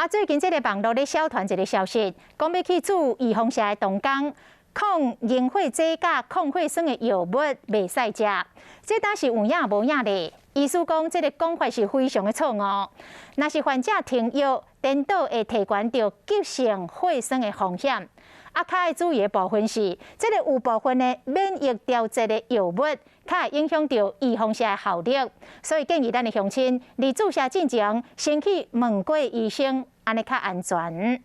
啊，最近這个網路咧痟傳一个消息，講欲去注預防射的同工，抗凝血劑佮抗血栓的藥物袂使食，這敢是有影無影咧？醫師講，這个講法是非常的錯誤。若是患者停藥，顛倒會提懸著急性血栓的風險。啊，較愛注意的部分是，這个有部分的免疫調節的藥物，較會影響著預防射的效力，所以建議咱的鄉親，佇注射進前，先去問過醫生，按呢較安全。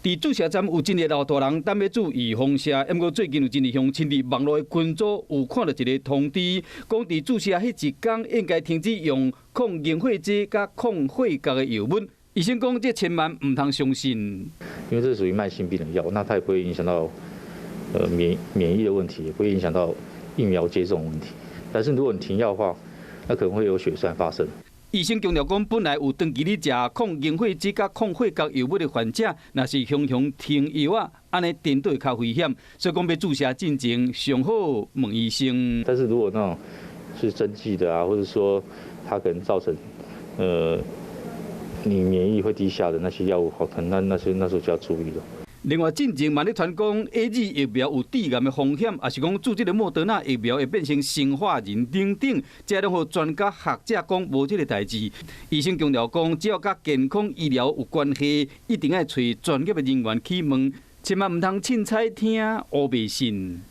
佇注射站有真濟老大人等欲注預防射，毋過最近有真濟鄉親佇網路的群組有看著一个通知，講佇注射彼一工應該停止用抗凝血劑佮抗血壓的藥物。醫生講，這千萬毋通相信。因為這是屬於慢性病的藥，那它也不會影響到免疫的問題，也不會影響到疫苗接種問題。但是如果你停藥的話，那可能會有血栓發生。醫生強調講，本來有長期咧食抗凝血劑佮抗血壓藥物的患者，若是雄雄停藥啊，按呢顛倒會較危險。所以講，欲注射進前，上好問醫生。但是如果那種是針劑的啊，或者說它可能造成你免疫會低下的那些藥物，可能那些那時候就要注意了。另外，進前嘛咧傳講 AZ 疫苗有致癌的風險，抑是講注這个莫德納疫苗會變成生化人等等，這攏予專家學者講無這个代誌。醫生強調講，只要佮健康醫療有關係，一定愛揣專業的人員去問，千萬毋通凊彩聽，烏白信。